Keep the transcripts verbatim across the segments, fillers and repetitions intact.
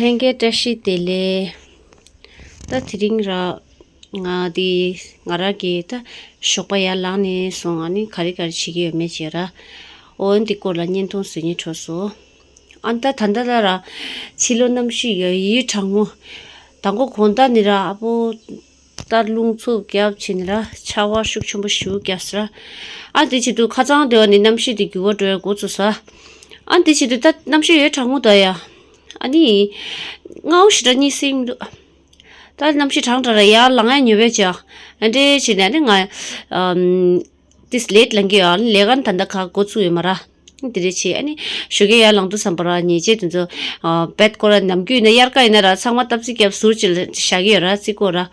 ལྷན་རྒྱས་བཀྲ་ཤིས་བདེ་ལེགས། ད་དེ་རིང་ར་ང་དེ་ང་རང་གི་ད་ཞོགས་པ་ཡར་ལངས་ནས་བཟུང་ཨ་ནི་ག་རེ་ག་རེ་བྱེད་ཀྱི་ཡོད་མེད་བྱས་ར། འོ་འདི་སྐོར་ལ་བརྙན་ཐུང་བཟོ་སྙིང་བྲོ་སོང་། ཨ་ད་ད་ལྟ་ལ་ར་ཕྱི་ལོགས་གནམ་གཤིས་ཡོད་ཡིད་གྲང་མོ། དང་པོ་དགོང་དག་ནི་ར་ཨ་ཕོ། ད་རླུང་འཚུབ་རྒྱབ་བྱས་ནས་ར་ཆར་པ་ཤུགས་ཆེན་པོ་ཞིག་རྒྱབ་སོང་ར། ཨ་དེ་བྱེད་དུས་ཁ་སང་དེ་བ་ནི་གནམ་གཤིས་དེ་འགྱུར་བ་འགྲོ་ཡ་འགོ་ཚུགས་སོང་། ཨ་དེ་བྱེད་དུས་ད་གནམ་གཤིས་ཡོད་གྲང་མོ་འདུག་ཡ། ཨ་ནི་སྔ་པོ་ཞེ་དྲག་གཉིད་སད་མི་འདུག་ད་གནམ་གཤིས་གྲང་དྲགས་ར་ཡར་ལངས་ཡ་ཉོབ་པས་བྱས། ཨ་འདྲ་བྱས་ནས་ཨ་ནི་ང་ཨམ། ཏིས་ལེད་ལངས་ཀྱི་ཡོད། ལས་ཀ་ད་ལྟ་ག་འགོ་ཚུགས་ཡོད་མ་ར། དེ་རེད་བྱས་ཨ་ནི་ཞོགས་ཀས་ཡར་ལངས་དུས་ཙམ་པ་ར་ཉལ་ཆས་དེ་ཚོ་ཨ་བེད་སྐོར་ར་ནམ་རྒྱུན་ཡིན་ན་དབྱར་ཁ་ཡིན་ན་ར་ཚང་མ་སྟབས་རྩིས་རྒྱབ་ཟུར་ཅིག་ལ་བཞག་གི་ཡོད་ར་རྩིས་སྐོར་ར།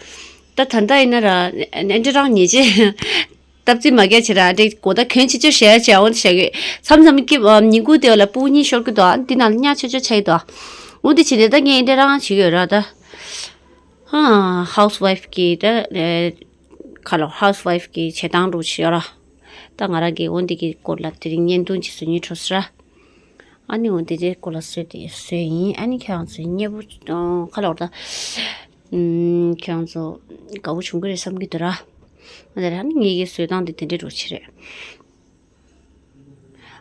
ད་ད་ལྟ་ཡིན་ན་ར་ཨ་འདྲ་རང་ཉལ་ཆས་སྟབས་རྩིས་མ་རྒྱབ་བྱས་ར་ཨ་འདྲ་གོ་ད་གྱོན་ཆེ་ཆེ་བཞག་བྱས་འོང་དེ་བཞག་གི་མཚམས་མཚམས་ཀྱི་ཨ་ཉིན་གུང་དེ་བ་ལ་སྤུ་གུ་གཉིས་ཤོར་གི་འདུག་ཨ་འདི་ནང་ལ་ཉལ་ཆས་ཆོག་ཆ་ཡི་འདུག་འོ་དེ་བྱས་ནས་ད་ངས་འདྲ་རང་བྱེད་ཀྱི་ཡོད་ར་ད། ཧ་ཧའུ་སི་ཝའིཕ་གི་ད་ཨེ། ཁ་ལོ་ཧའུ་སི་ཝའིཕ་གི་བྱེད་སྟངས་འདྲ་བྱེད་ཡོད་ར། ད་ང་རང་གི་འོ་འདི་གི་སྐོར་ལ་དེ་རིང་བརྙན་ཐུང་ཅིག་བཟོ་སྙིང་བྲོ་སོང་ར། ཨ་ནི་འོ་འདི་འདྲའི་སྐོར་ལ་བཟོས་ཏེ་བཟོས་ཡིན། ཨ་ནི་ཁྱེད་རང་ཚོའི་མཉེས་པོ་ཁ་ལོ་ད། ཁྱེད་རང་ཚོ་དགའ་པོ་བྱུང་གི་རེད་བསམ་གྱི་འདུག་ར། ཨ་ནི་ངེད་ཀྱི་བཟོས་སྟངས་དེ་དེ་འདྲའི་འདྲ་བྱེད་རེད།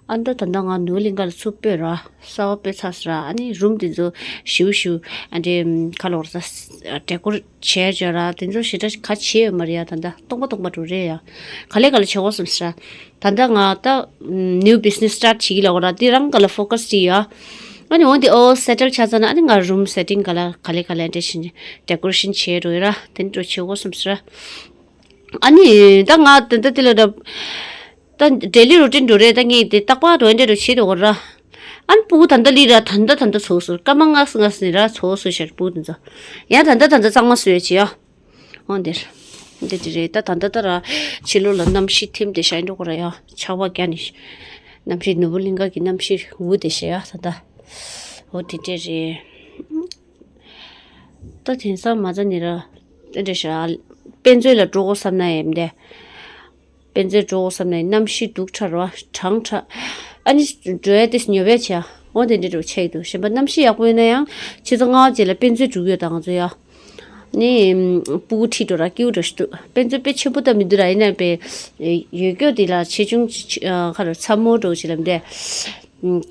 ཨ་ད་ད་ལྟ་ང་ནུ་ལིང་ག་ལ་ཚུར་སྤོས་ར། གསར་པ་སྤོས་ཚར་སོང་ར། ཨ་ནི་རུམ་དེ་ཚོ་ཞིའུ་ཞིའུ་ཨ་འདྲེ་ཁ་ལོར་ས་ཌེ་ཀོར་བྱས་བྱས་ར། དེ་ཚོ་ཞེ་དྲག་ག་བྱས་ཡོད་མ་རེད་ཡ། ད་ལྟ་སྟོང་པ་སྟོང་པ་འགྲོ་རེད་ཡ། ག་ལེ་ག་ལེ་བྱེད་དགོས་བསམ་སོང་ར། ད་ལྟ་ང་ད་ནིའུ་བི་ཛི་ནེ་སི་སི་ཊར་ཊི་བྱེད་ཀྱི་ལབ་དགོས་ར། དེ་རང་ག་ལ་ཕོ་ཀ་སི་བྱེད་ཡ། ཨ་ནི་འོ་དེ་ཨོ་སེ་ཊལ་ཆགས་ཚར་ན་ཨ་ནི་ང་རུམ་སེ་ཊིང་ག་ལ་ག་ལེ་ག་ལེ་ཨ་འདྲེ་བྱས་ཌེ་ཀོ་རེ་ཤན་བྱས་འགྲོ་ཡ་ར། དེ་འདྲ་བྱེད་དགོས་བསམ་སོང་ར། ཨ་ནི་ད་ང་ད་ལྟ་དེ་ལ་ད། ད་ཌེ་ལི་རུ་ཊིན་འགྲོ་རེད། ད་ངས་དེ་རྟག་པར་འགྲོ་འདྲ་འགྲོ་བྱེད་དེ་འོ་ར། ཨན་སྤུ་གུ་ད་ལྟ་ལི་ར་ད་ལྟ་ད་ལྟ་ཚོགས་སུ་སྐར་མ་ལྔ་ལྔ་ནས་ར་ཚོགས་སུ་ཤར་སྤུ་གུ་དེ་ཚོ་ཡང་ད་ལྟ་ད་ལྟ་གཙང་མ་བཟོས་བྱེད་ཡ། འོ་འདིར་འདི་འདི་རེད། ད་ད་ལྟ་ད་ར་ཕྱི་ལོགས་ལ་གནམ་གཤིས་ཐིམ་དེ་ཤ་འགྲོ་གོ་ར་ཡ། ཆར་པ་བརྒྱབ་ནས་གནམ་གཤིས་ནོར་བུ་གླིང་ག་གི་གནམ་གཤིས་འུ་དེ་ཤ་ཡ་ད་ལྟ། འོ་དེ་འདྲས་རེད། ད་དེང་སང་མ་ཚ་ནི་ར་དེ་འདྲས་ཤ་དཔེ་མཛོད་ལ་འགྲོ་དགོས་བསམ་ན་ཡིན་དེ། དཔེ་མཛོད་འགྲོ་དགོས་བསམ་ནས་གནམ་གཤིས་སྡུག་དྲགས་ར་གྲང་དྲགས། ཨ་ནི་འགྲོ་ཡ་དེ་ཉོབ་ཡ་ཆེ། འོ་དེ་འདྲ་འགྲོ་ཆེ་ཡི་འདུག་གཞན་པ་གནམ་གཤིས་ཡག་པོ་ཡོད་ན་ཡང་ཆུ་ཚོད་ལྔ་བཅས་ལ་དཔེ་མཛོད་འགྲོ་གི་ཡོད་ད་ང་ཚོ་ཡ། ནི་སྤུ་གུ་ཁྲིད་འགྲོ་ར་སྐྱིད་པོ་འགྲོ་ཞིག་འདུག་དཔེ་མཛོད་དཔེ་ཆེན་པོ་ད་མི་འདུག་ར། ཡིན་ན་དཔེ་ཡོད་སྐྱོ་དེ་ལ་ཆེ་ཆུང་ཁ་ར་ཚ་མོ་འགྲོ་ཞིག་ལ་མི་འདྲ།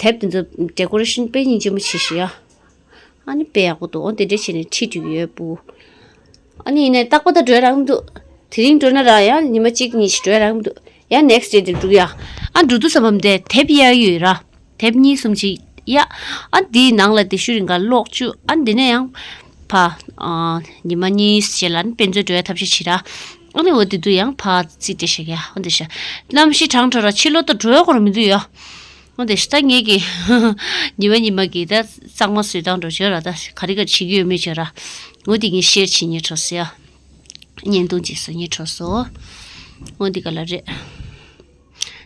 དེབ་དེ་ཚོ་ཌེ་ཀོ་རེ་ཤན་དཔེ་སྙིང་རྗེ་མོ་བྱེད་ཞིག་ཡ། ཨ་ནི་དཔེ་ཡག་པོ་འདུག་འོ་དེ་འདྲ་བྱས་ནས་ཁྲིད་འགྲོ་གི་ཡོད་སྤུ་གུ། ཨ་ནི་ཡིན་ནའི་རྟག་པར་ད་འགྲོ་ཡ་རག་མི་འདུག་དེ་རིང་འགྲོ་ན་ར་ཡང་ཉི་མ་གཅིག་གཉིས་ཤིག་འགྲོ་ཡ་རག་མི་འདུག་ཡང་ནེག་སི་ཊི་ཌེ་དེ་འགྲོ་གི་ཡ། ཨ་འགྲོ་དུས་ཙམ་པ་དེ་དེབ་གཡར་ཡོད་ར། དེབ་གཉིས་གསུམ་ཅིག་གཡར། ཨ་དེའི་ནང་ལ་དེ་ཤུ་རིང་ག་ཀློག་བཅུག་ཨ་དེ་ནས་ཡང་ཕ། ཨ་ཉི་མ་གཉིས་རྗེས་ལ་ཨ་ནི་དཔེ་མཛོད་འགྲོ་ཡ་ཐབས་ཤེས་བྱེད་ར། ཨ་ནི་འོ་དེ་དུས་ཡང་ཕ་རྩིས་སྤྲད་བཞག་ཡ། འོ་དེ་ཤ་གནམ་གཤིས་གྲང་དྲགས་ར་ཕྱི་ལོགས་ད་འགྲོ་ཡ་ཁོ་ར་མི་འདུག་ཡ། འོ་དེ་ཤ་ད་ངེད་ཀྱི་ཉི་མ་ཉི་མ་གི་ད་གཙང་མ་བཟོས་སྟངས་འགྲོ་བྱོས་ར། ད་ག་རེ་ག་རེ་བྱེད་ཀྱི་ཡོད་མེད་བྱོས་ར། འོ་དེ་ངས་ཤེར་བྱེད་སྙིང་བྲོ་སོང་ཡ། བརྙན་ཐུང་ཅིག་བཟོ་སྙིང་བྲོ་སོང་། འོ་དེ་ག་ལ་རེད།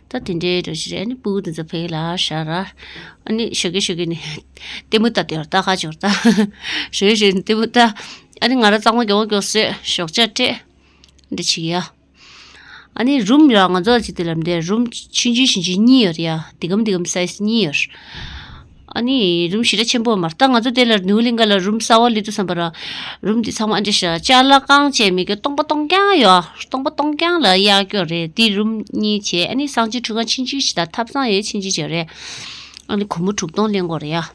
ད་དེ་འདྲའི་འགྲོ་བྱེད་རེད། ཨ་ནི་སྤུ་གུ་དེ་ཚོ་ཕ་གི་ལ་བཞག་ར། ཨ་ནི་ཞོགས་ཀས་ཞོགས་ཀས་ནི་ལྟད་མོ་ལྟ་དེ་བར་ད་ཁ་འབྱོར་ད། ཞོགས་ཀས་ཞོགས་ཀས་ནི་ལྟད་མོ་ལྟ། ཨ་ནི་ང་ར་གཙང་མ་མགྱོགས་མགྱོགས་བཟོས་ཞོགས་ཇ་སྤྲད། འདི་བྱེད་ཀྱི་ཡ། ཨ་ནི་རུམ་ཡ་ང་ཚོ་ཅིག་དེ་ལབ་འདི་རུམ་ཆུང་ཆུང་ཆུང་ཆུང་གཉིས་ཡོད་རེད་ཡ། འདི་གམ་འདི་གམ་སའི་ཛི་གཉིས་ཡོད། ཨ་ནི་རུམ་ཞེ་དྲག་ཆེན་པོ་མ་རེད། ད་ང་ཚོ་དེ་ལ་ནུ་ལིང་ག་ལ་རུམ་གསར་པ་སླེབས་དུས་ཙམ་པ་ར། རུམ་འདི་ཚང་མ་ཨ་འདྲ་ཤ་ཅ་ལག་རྐང་བཅས་མེད་ཀྱི་སྟོང་པ་སྟོང་རྐྱང་ཡོད། སྟོང་པ་སྟོང་རྐྱང་ལ་གཡར་སྐྱོར་རེད། འདི་རུམ་གཉིས་བྱས་ཨ་ནི་གསང་སྤྱོད་ཁྲུས་ཁང་ཆུང་ཆུང་ཞིག་དང་ཐབ་ཚང་ཡོད་ཆུང་ཆུང་ཅིག་རེད། ཨ་ནི་སྒོར་མོ་དྲུག་སྟོང་ལེན་དགོས་རེད་ཡ།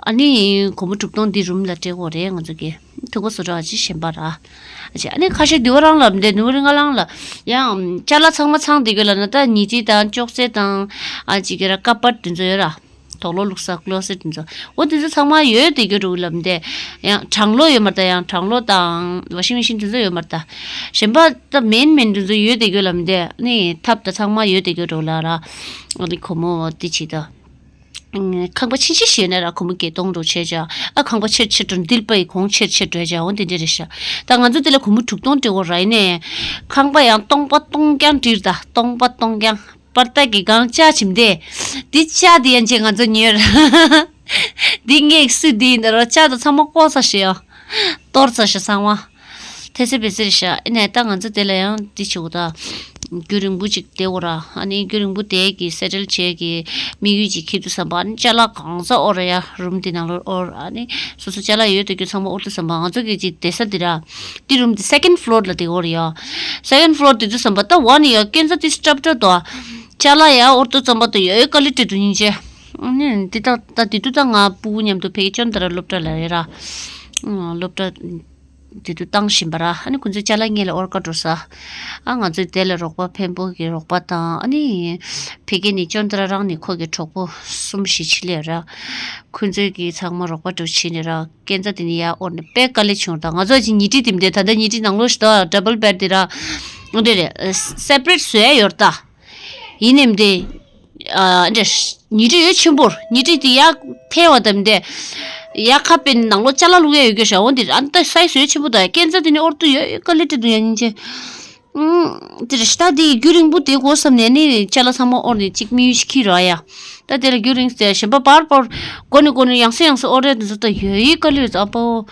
ཨ་ནི་སྒོར་མོ་དྲུག་སྟོང་འདི་རུམ་ལ་སྤྲད་དགོས་རེད་ང་ཚོ་གི། ཐུག་པ་བཟོ་གྲྭ་ཅིག་གཞན་པ་ར། ཨ་ཅེ་ཨ་ནི་ཁ་ཤས་འདི་བ་རང་ལ་འདི་ནུ་རི་ང་རང་ལ་ཡང་ཅ་ལག་ཚང་མ་ཚང་བསྡད་དགོས་ལབ་ན་ད་ཉལ་ཆས་དང་ཅོག་ཙེ་དང་ཨ་ཅིག་གི་ར་ཀ་པར་དེ་ཚོ་ཡོད་ར། དུག་ལོག་བླུགས་ས་ཀློ་སེ་ཊི་དེ་ཚོ། འོ་དེ་ཚོ་ཚང་མ་ཡོད་བསྡད་དགོས་འགྲོ་གི་ལབ་འདི། ཡང་གྲང་གློག་ཡོད་མ་རེད་ད། ཡང་གྲང་གློག་དང་ཝ་ཤིང་མེ་ཤིན་དེ་ཚོ་ཡོད་མ་རེད་ད། གཞན་པ་ད་མེན་མེན་དེ་ཚོ་ཡོད་བསྡད་དགོས་ལབ་འདི། ཨ་ནི་ཐབ་ད་ཚང་མ་ཡོད་བསྡད་དགོས་འགྲོ་ལ་ར། ཨ་ནི་སྒོར་མོ་དེ་བྱེད་ད། ཁང་པ་ཆུང་ཆུང་ཞིག་ཡོད་ན་ར་སྒོར་མོ་བརྒྱད་སྟོང་འགྲོ་བྱས་ཀྱང་ཨ་ཁང་པ་ཆེར་ཆེར་འགྲོ་འདིལ་པ་ཡི་གོང་ཆེར་ཆེར་འགྲོ་བྱས་འོ་དེ་འདྲ་རེད་ཤག་ད་ང་ཚོ་དེ་ལ་སྒོར་མོ་དྲུག་སྟོང་སྤྲད་དགོས་ར། ཡིན་ནའི་ཁང་པ་ཡང་སྟོང་པ་སྟོང་རྐྱང་འགྲིལ་ད་སྟོང་པ་སྟོང་རྐྱང་པར་ཏ་གི་སྒང་ལྕགས་བྱིམ་དེ། འདི་ལྕགས་དེ་ཡན་ཆད་ང་ཚོ་ཉོས་ར། འདི་ངས་སུས་འདི་ཡིན་ད་ར་ལྕགས་དང་ཚང་མ་བཀོག་ཚར་ཤག་ཡ། གཏོར་ཚར་ཤག་ཚང་མ། ཐེ་ཚེ་བེ་ཚེ་རེད་ཤག་ཨེ་ནས་ད་ང་ཚོ་དེ་ལ་ཡང་འདི་བྱེད་དགོས་ད། རྒྱུན་རིང་པོ་ཅིག་བསྡད་དགོས་ར། ཨ་ནི་རྒྱུན་རིང་པོ་བསྡད་ཀྱི་སེ་ཊལ་བྱེད་ཀྱི་དམིགས་ཡུལ་ཅིག་འཁྱེར་དུས་ཙམ་པ། ཨ་ནི་ཅ་ལག་གང་ས་དབོར་ཡ། རུམ་དེ་ནང་ལོགས་དབོར། ཨ་ནི་སོ་སོ་ཅ་ལག་ཡོད་དོ་ཅོག་ཚང་མ་དབོར་དུས་ཙམ་པ། ང་ཚོ་གི་ཅིག་བསྡད་ས་དེ་ར། དེ་རུམ་དེ་སེ་ཀེན་ཌི་ཕི་ལོར་ལ་དེ་དབོར་ཡ། སེ་ཀེན་ཌི་ཕི་ལོར་དེ་དུས་ཙམ་པ་ད་ཝན་ཡ་སྐས་འཛེག་དེ་སྲབ་སྲབ་དོ། ཅ་ལག་ཡ་དབོར་དུས་ཙམ་པ་དུ་ཡ་ཡོད་དཀའ་ལས་འཕྲད་དུ་སྙིང་རྗེ། ཨ་ནི་དེ་ད་ད་དེ་དུས་ད་ང་ཕྲུ་གུ་མཉམ་དུ་ཕ་གི་ཅོན་ཏ་ར་སློབ་གྲྭ་ལ་རེད་ར། སློབ་གྲྭ་དེ་དུས་བཏང་བཞིན་པ་ར། ཨ་ནི་ཁོང་ཚོའི་ཅ་ལག་ངེད་ལ་དབོར་ཀ་འགྲོ་ས། ཨ་ང་ཚོས་དེ་ལ་རོགས་པ་འཕན་པོ་གི་རོགས་པ་དང་། ཨ་ནི་ཕ་གི་ནས་ཅོན་ཏ་ར་རང་ནས་ཁོ་གི་གྲོགས་པོ་གསུམ་བཞི་ཅིག་སླེབས་ར། ཁོང་ཚོས་ཀྱི་ཚང་མ་རོགས་པ་འགྲོ་བྱས་ནས་ར། སྐས་འཛེག་དེ་ནས་ཡར་དབོར་ནས་དཔེ་དཀའ་ལས་བྱུང་ར། ད་ང་ཚོ་ཅིག་ཉལ་ཁྲི་དེ་མི་འདུག་ད་ལྟ་ཉལ་ཁྲི་ནང་ལོགས་ཤིག་ད་ཌབ་བལ་བེཌ་དེ་ར། འདི་རེད། སེ་པ་རེཊ་བཟོ་ཡ་ཡོད་ར་ད། ཡིན་ནའི་འདི། ཨ་འདི་ཉལ་ཁྲི་ཡོད་ཆེན་པོ། ཉལ་ཁྲི་དེ་ཡར་འཕེན་པ་དང་འདི། ཡར་ཁ་འཕེན་ནང་ལོགས་ཅ་ལག་བླུག་ཡ་ཡོད་རྒྱུ་ཤ། འོ་འདི་ཨ་ད་སའི་ཛི་ཡོད་ཆེན་པོ་ད། སྐས་འཛེག་དེ་ནས་དབོར་དུས་ཡ་དཀའ་ལས་འཕྲད་དུ་ཡ་སྙིང་རྗེ། ཨང་། དེ་རེད་ཤག་ད་དེ་རྒྱུན་རིང་པོ་དེ་དགོས་བསམ་ནས་ནི་ཅ་ལག་ཚང་མ་དབོར་ནས་གཅིག་དམིགས་ཡུལ་ཞིག་འཁྱེར་ར་ཡ། ད་དེ་ལ་རྒྱུན་རིང་ཟེར་གཞན་པ་བར་བར་མགོ་ནས་མགོ་ནས་ཡང་སེ་ཡང་སེ་དབོར་རེད། དེ་ཚོ་ད་ཡོད་ཡོད་དཀའ་ལས་ཡོད་ཨ་ཕོ།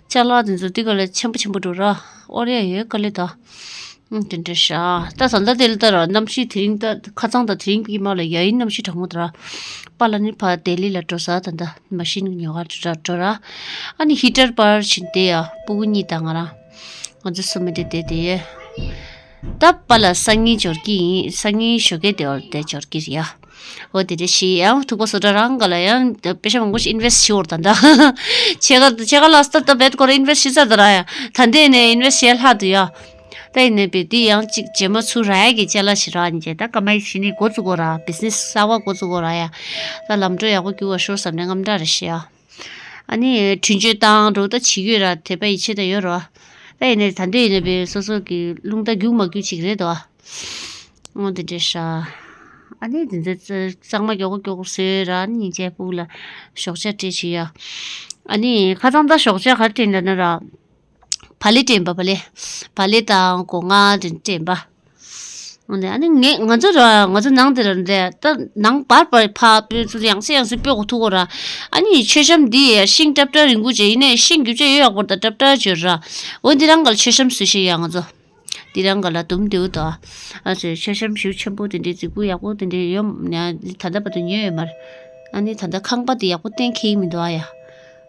ཅ་ལག་དེ་ཚོ་དེ་ག་ལ་ཆེན་པོ་ཆེན་པོ་འགྲོ་ར། དབོར་ཡ་ཡོད་དཀའ་ལས་ད། ཨང་། དེ་འདྲ་ཤག་ད་ད་ལྟ་དེ་ལ་ད་ར་གནམ་གཤིས་དེ་རིང་ད་ཁ་སང་ད་དེ་རིང་གི་མ་ལ་ཡ་ཡིན་གནམ་གཤིས་གྲང་མོ་ད་ར། པཱ་ལགས་ནི་ཕར་ལྡི་ལི་ལ་འགྲོ་ས། ད་ད་མ་ཤི་ནི་ཉོ་ག་འགྲོ་ར་འགྲོ་ར། ཨ་ནི་ཧི་ཊར་པར་བྱིན་ཏེ་ཡ་ཕྲུ་གུ་གཉིས་དང་ང་རང་། ང་ཚོ་གསུམ་མི་འདི་བསྡད་དེ། ད་པཱ་ལགས་སང་ཉིན་འབྱོར་གྱི་ཡིན། སང་ཉིན་ཞོགས་ཀས་དེ་བར་དེ་འབྱོར་གྱི་རེད་ཡ། འོ་དེ་འདྲ་ཞིག་ཡང་ཐུག་པ་བཟོ་གྲྭ་རང་ག་ལ་ཡང་པེ་ཤ་མང་པོ་ཞིག་ཨིན་ཝེ་སི་ཊི་བྱེད་འོར་ད་ད། ཕྱེད་ཀ་ཕྱེད་ཀ་ལ་སྟ་ད་བེད་ཀོ་ར་ཨིན་ཝེ་སི་ཊི་བྱེད་ས་ད་ར་ཡ། ད་འདི་ནས་ཨིན་ཝེ་སི་ཊི་བྱེད་ལྷག་ཏུ་ཡ། ད་ཡིན་ནའི་བེ་འདི་ཡང་གཅིག་རྗེས་མ་ཚུར་རག་ཡ་གི་ཅ་ལག་ཞིག་རག་ཡིན་ཅེ། ད་སྐར་མ་ཡི་ཕྱི་ནས་འགོ་བཙུགས་གོ་ར། བི་ཛི་ནེ་སི་གསར་པ་འགོ་བཙུགས་གོ་ར་ཡ། ད་ལམ་འགྲོ་ཡག་པོ་རྒྱུག་པ་ཤོར་བསམ་ནས་དངངས་སྐྲག་རེ་བྱེད་ཡ། ཨ་ནི་གྲོན་ཆུང་བཏང་འགྲོ་ད་བྱེད་ཀྱི་ཡོད་ར། དད་པ་ཡིད་ཆེས་ད་ཡོད་ར། ད་ཡིན་ནའི་ད་འདྲ་ཡིན་ནའི་བེ་སོ་སོ་གི་རླུང་རྟ་རྒྱུག་མ་རྒྱུག་ཅིག་རེད་དོ། འོ་དེ་འདྲ་ཤག་ཨ་ནི་དེ་ཚོ་གཙང་མ་མགྱོགས་པོ་མགྱོགས་པོ་བཟོས་ར། ཨ་ནི་སྙིང་རྗེ་ཕྲུ་གུ་ལ་ཞོགས་ཇ་སྤྲད་བྱེད་ཡ། ཨ་ནི་ཁ་སང་ད་ཞོགས་ཇ་ག་རེ་སྤྲད་འདྲ་ན་ར། བག་ལེབ་སྤྲད་པ། བག་ལེབ། བག་ལེབ་དང་སྒོ་ང་དེ་སྤྲད་པ། འོ་ནས་ཨ་ནི་ངས་ང་ཚོ་ར་ང་ཚོ་ནང་དེ་ར་འདྲ་ད་ནང་བར་བར་ཕ་བོད་ཚོ་ཡང་སེ་ཡང་སེ་སྤོས་གོ་ཐུག་གོ་ར། ཨ་ནི་མཆོད་བཤམས་འདི་ཡ་ཤིང་ཏྲབ་ཏྲ་རིང་པོ་བྱས། ཡིན་ནའི་ཤིང་རྒྱུ་ཆ་ཡོད་ཡག་པོ་ད་ཏྲབ་ཏྲ་བྱོས་ར། འོ་འདི་རང་ག་ལ་མཆོད་བཤམས་བཟོས་ཤེས་ཡ་ང་ཚོ། འདི་རང་ག་ལ་དུམ་བདེའུ་དང་། ཨ་ཚོས་མཆོད་བཤམས་ཞེ་པོ་ཆེན་པོ་དེ་འདྲའི་རྫིག་པོ་ཡག་པོ་དེ་འདྲའི་ཡོད་ན་ད་ལྟ་བར་དུ་ཉོས་ཡོད་མ་རེད། ཨ་ནི་ད་ལྟ་ཁང་པ་དེ་ཡག་པོ་གཏན་འཁེལ་གྱི་མི་འདུག་ཨ་ཡ།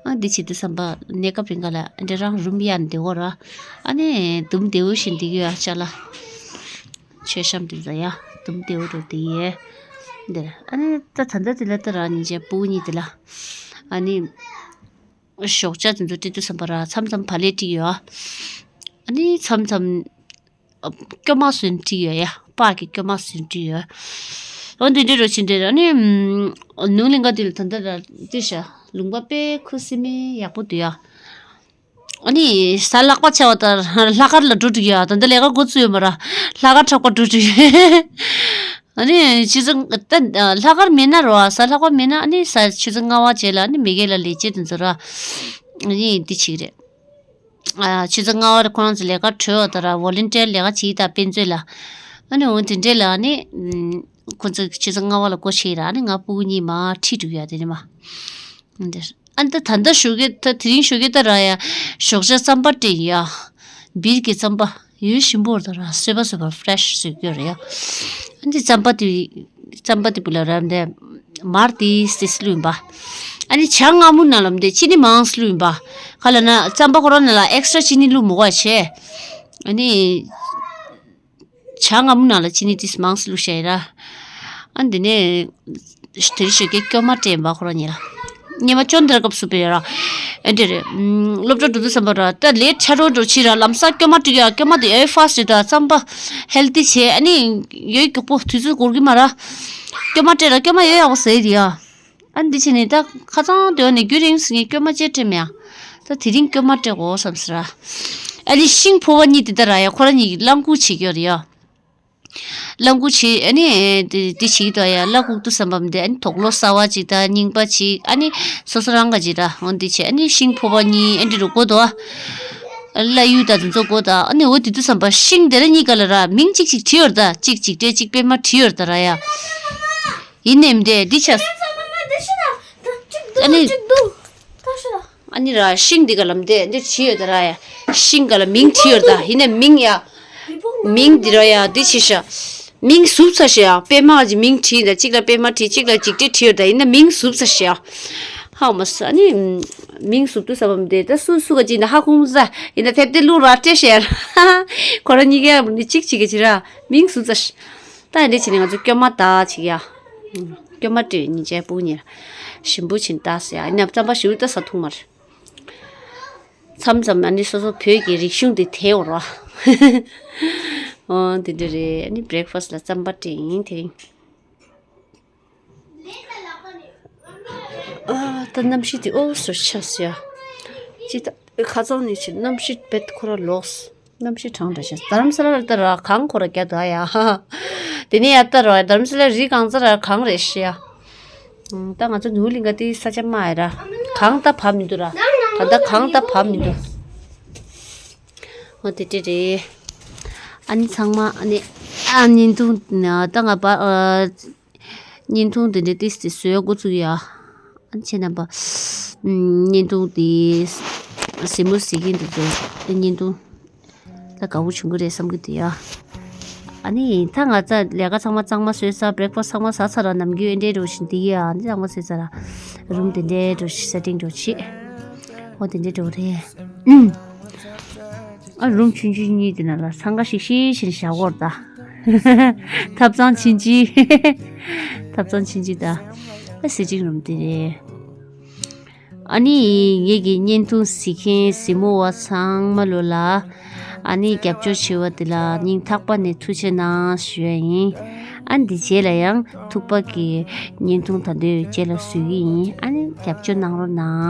ཨ་འདི་བྱེད་དུས་ཙམ་པ་གནས་སྐབས་རིང་ག་ལ་ཨ་འདྲ་རང་རུམ་གཡར་ནས་བསྡད་ཡོད་ར། ཨ་ནི་དུམ་བདེའུ་ཞིག་འདི་གི་ཡ་ཅ་ལག་མཆོད་བཤམས་དེ་ཚོ་ཡ་དུམ་བདེའུ་འགྲོ་དེ་ཡས། འདིར་ཨ་ནི་ད་ད་ལྟ་དེ་ལ་ད་རང་ཉིན་བྱས་ཕྲུ་གུ་གཉིས་དེ་ལ་ཨ་ནི། ཞོགས་ཇ་དེ་ཚོ་སྤྲད་དུས་ཙམ་པ་ར་མཚམས་མཚམས་བག་ལེབ་སྤྲད་ཡོད། ཨ་ནི་མཚམས་མཚམས་ཨ་སྐྱོ་མ་བཟོས་ནས་སྤྲད་ཡོད་ཡ། སྤགས་ཀྱི་སྐྱོ་མ་བཟོས་ནས་སྤྲད་ཡོད། འོ་འདི་འདྲ་རོ་ཕྱིན་འདྲ། ཨ་ནི་ཨམ་ནུབ་གླིང་ག་དེ་ལ་ད་ལྟ་ར་ལྟོས་ཤག་ལུང་པ་དཔེ་ཁུ་སིམ་མེ་ཡག་པོ་འདུག་ཡ། ཨ་ནི་གཟའ་ལྷག་པ་ཆེ་བ་དང་ལྷག་དཀར་ལ་འགྲོ་འགྲིག་ཡ། ད་ལྟ་ལས་ཀ་འགོ་བཙུགས་ཡོད་མ་ར། ལྷག་དཀར་འཁྲབ་པ་འགྲོ་འགྲིག་ཡ། ཨ་ནི་ཆུ་ཚོད་ད་ལྷག་དཀར་མེད་ན་རོ། གཟའ་ལྷག་པ་མེད་ན་ཨ་ནི་གཟའ་ཆུ་ཚོད་ལྔ་པ་རྗེས་ལ་ཨ་ནི་མི་སྒེར་ལ་ལས་བྱེད་དེ་ཚོ་ར། ཨ་ནི་འདི་བྱེད་ཀྱི་རེད། ཨ་ཆུ་ཚོད་ལྔ་པ་རེ་ཁོ་རང་ཚོ་ལས་ཀ་གྲོལ་བ་དང་ར་ཝོ་ལན་ཊིར་ལས་ཀ་བྱེད་དང་དཔེ་མཛོད་ལ། ཨ་ནི་འོ་དེ་འདྲས་ལ་ཨ་ནི་ཁོ་ཚོ་ཆུ་ཚོད་ལྔ་པ་ལ་སྒོ་ཕྱེ་ར། ཨ་ནི་ང་ཕྲུ་གུ་གཉིས་མར་ཁྲིད་འགྲོ་ཡ་དེ་ནི་མ། འདིར། ཨ་ནི་ད་ད་ལྟ་ཞོགས་ཀས་ད་དེ་རིང་ཞོགས་ཀས་ད་ར་ཡ་ཞོགས་ཇ་རྩམ་པ་སྤྲད་ཡ། བིར་གྱི་རྩམ་པ་ཡོད་ཞིམ་པོ་རེད་ད་ར། སོས་པ་སོས་པ་ཕ་རེ་ཤི་བཟོས་ཀྱི་ཡོད་རེད་ཡ། ཨ་ནི་རྩམ་པ་དེ་རྩམ་པ་དེ་བུ་ལ་ར་འདི་མར་དེ་སིས་བླུགས་ཡིན་པ། ཨ་ནི་ཇ་མངར་མོ་ནང་ལ་འདི་ཅི་ནི་མང་བླུགས་ཡིན་པ། ག་ལ་ན་རྩམ་པ་ཁོ་རང་ནང་ལ་ཨེག་སི་ཊྲ་ཅི་ནི་བླུགས་མི་དགོས་བྱས། ཨ་ནི། ཇ་མངར་མོ་ནང་ལ་ཅི་ནི་ཏིས་མང་སི་བླུགས་བྱས་ཡིན་ར། ཨ་འདི་ནས། དེ་རིང་ཞོགས་ཀས་སྐྱོ་མ་སྤྲད་པ་ཁོ་རང་ཉིད་ལ། ཉི་མ་ཅོན་ཏ་ར་སྐབས་སུ་བས་ར། ཨེ་འདི་རེད། སློབ་གྲྭ་འགྲོ་དུས་ཙམ་པ་ར་ད་ལས་ཆ་རོགས་འགྲོ་ཕྱིར་ར་ལམ་སང་སྐྱོ་མ་སྤྲད་ཡ། སྐྱོ་མ་དེ་ཨེ་ཕ་སི་ཊི་རེད་ད། རྩམ་པ་ཧེལ་ཐི་བྱས། ཨ་ནི་ཡོད་མགྱོགས་པོ་དུས་ཚོད་འགོར་གི་མ་ར། སྐྱོ་མ་སྤྲད་ར་སྐྱོ་མ་ཡོད་ཡག་པོ་ཟེར་རེད་ཡ། ཨ་འདི་བྱས་ནས་ད་ཁ་སང་དེ་བ་ནས་རྒྱུན་རིང་སི་ངས་སྐྱོ་མ་ཅེ་སྤྲད་མེད་ཡ། ད་དེ་རིང་སྐྱོ་མ་སྤྲད་དགོས་བསམ་ཟེར་ར། ཨ་ནི་ཤིང་ཕོར་པ་གཉིས་དེ་ད་ར་ཡ་ཁོ་རང་གཉིས་ཀྱིས་རླངས་ཁུག་བྱེད་ཀྱི་ཡོད་རེད་ཡ། རླངས་ཁུག་བྱེད་ཨ་ནི་དེ་དེ་བྱེད་ཀྱི་འདུག་ཡ། རླངས་ཁུག་ཏུ་བསམ་པ་མི་འདུག་ཨ་ནི་དུག་ལོག་གསར་པ་ཅིག་དང་རྙིང་པ་ཅིག་ཨ་ནི་སོ་སོ་རང་ག་ཅིག་ར་འོ་འདི་བྱེད། ཨ་ནི་ཤིང་ཕོར་པ་གཉིས་ཨ་འདི་རུ་དགོས་འདུག་ཨ། བླ་གཡུ་དང་དེ་ཚོ་དགོས་དང་། ཨ་ནི་འོ་དེ་དུས་བསམ་པ་ཤིང་དེ་ར་གཉིས་ཀ་ལ་ར་མིང་གཅིག་གཅིག་བྲིས་ཡོད་རེད་ད། གཅིག་འཇིགས་བྲལ་གཅིག་པད་མ་བྲིས་ཡོད་རེད་ད་ར་ཡ། ཡིན་ནའི་མི་འདྲ་འདི་ཆ། ཨ་ནི། ཨ་ནི་ར་ཤིང་འདི་ག་ལམ་དེ་འདི་བྲིས་ཡོད་ད་ར་ཡ། ཤིང་ག་ལ་མིང་བྲིས་ཡོད་ད། ཡིན་ནའི་མིང་ཡ། མིང་འདི་ར་ཡ་འདི་ཆེ་ཤ། མིང་ཟུབ་ཚ་ཤ་ཡ། པད་མ་གི་མིང་བྲིས་ད་གཅིག་ལ་པད་མ་བྲིས། གཅིག་ལ་འཇིགས་བྲལ་བྲིས་ཡོད་ད། ཡིན་ན་མིང་ཟུབ་ཚ་ཤ་ཡ། ཧའོ་མ་ས་ནི། མིང་ཟུབ་ཏུ་ས་བམ་དེ་ད་སུ་སུ་ག་ཅི་ན་ཧ་ཁུང་ས། ཡིན་ན་ཐེབས་ཏེ་ལུ་ར་སྤྲད་ཤ་ཡ། ཁོ་ར་གཉིས་ཀ་ནི་གཅིག་གཅིག་གི་ཅི་ར། མིང་ཟུབ་ཚ་ཤ། ད་ཡིན་དེ་ཆེ་ནི་ང་ཚོ་སྐྱོ་མ་ད་ཅིག་ཡ། སྐྱོ་མ་སྤྲོད་ཉིན་བྱས་སྤུ་ཉེར། ཞིམ་པོ་ཕྱིན་ད་ཟེར་ཡ། ཡིན་ན་རྩམ་པ་ཞུ་ད་ས་འཐུང་མར། མཚམས་མཚམས་ཨ་ནི་སོ་སོ་བོད་ཀྱི་རིག་གཞུང་དེ་དེ་འོར་བ། ཨོ་དེ་འདྲ་རེད། ཨ་ནི་བྷི་རེག་ཕ་སི་ལ་རྩམ་པ་སྤྲད་ཡིན་དེ་རིང་། ཨ་ད་གནམ་གཤིས་དེ་ཨོ་སོ་ཆ་སི་ཡ། ཅི་ད་ཁ་ཚང་ནི་ཆེ་གནམ་གཤིས་བེད་ཁོ་ར་ལོགས། གནམ་གཤིས་གྲང་དྲགས་ཤག་རྡ་རམ་ས་ལ་ལ་ལྟ་ར་གངས་ཁོ་ར་རྒྱ་དོ་ཡ། དེ་ནས་ཡར་ལྟ་ར་རྡ་རམ་ས་ལ་རི་གངས་རྩ་ར་གངས་རེད་ཤག་ད་ང་ཚོ་ནོར་གླིང་ག་དེ་ས་ཆ་མ་ཡ་ར། གངས་ད་བབས་མི་འདུག་ར། ད་ལྟ་གངས་ད་བབས་མི་འདུག་འོ་དེ་འདྲ་རེད། ཨ་ནི་ཚང་མ་ཨ་ནི་ཨ་བརྙན་ཐུང་ད་ང་པ་ཨ། བརྙན་ཐུང་དེ་འདྲ་ཏིས་ཏིས་བཟོས་འགོ་བཙུགས་ཡ། ཨ་ནི་ཁྱེད་རྣམ་པ། ཨམ། བརྙན་ཐུང་དེ། གཟིགས་མོ་གཟིགས་མཁན་དེ་ཚོ་བརྙན་ཐུང་། ད་དགའ་བོ་བྱུང་གི་རེད་བསམ་གི་འདུག་ཡ། ཨ་ནི་ད་ང་ཚ་ལས་ཀ་ཚང་མ་གཙང་མ་བཟོས་ཚར། བྷི་རེག་ཕ་སི་ཚང་མ་ཟ་ཚར་ར། ནམ་རྒྱུན་ཨེ་འདྲའི་འགྲོ་བཞིན་དེ་ཡ། ཨ་ནི་ཚང་མ་བཟོས་ཚར་ར། རུམ་དེ་འདྲའི་འགྲོ་བཞིན་སེ་ཊིང་འགྲོ་བྱེད། འོ་དེ་འདྲའི་འགྲོ་རེད། ཨ་རུམ་ཆུང་ཆུང་གཉིས་དེ་ནང་ལ་འཚང་ཁ་ཤིག་ཤིག་བྱས་བཞག་གོ་ར་ད། ཐབ་ཚང་ཆུང་ཆུང་། ཐབ་ཚང་ཆུང་ཆུང་ད། ཨ་སེ་ཊིང་རུམ་དེ་རེད། ཨ་ནི་ངེད་ཀྱི་བརྙན་ཐུང་གཟིགས་མཁན་གཟིགས་མོ་བ་ཚང་མ་ལོ་ལ། ཨ་ནི་རྒྱབ་སྐྱོར་བྱས་པ་དེ་ལ་སྙིང་ཐག་པ་ནས་ཐུགས་རྗེ་གནང་ཞུ་ཡ་ཡིན། ཨ་འདི་རྗེས་ལ་ཡང་ཐུག་པ་གི་བརྙན་ཐུང་ད་དུང་རྗེས་ལ་བཟོ་གི་ཡིན། ཨ་ནི་རྒྱབ་སྐྱོར་གནང་རོགས་གནང་།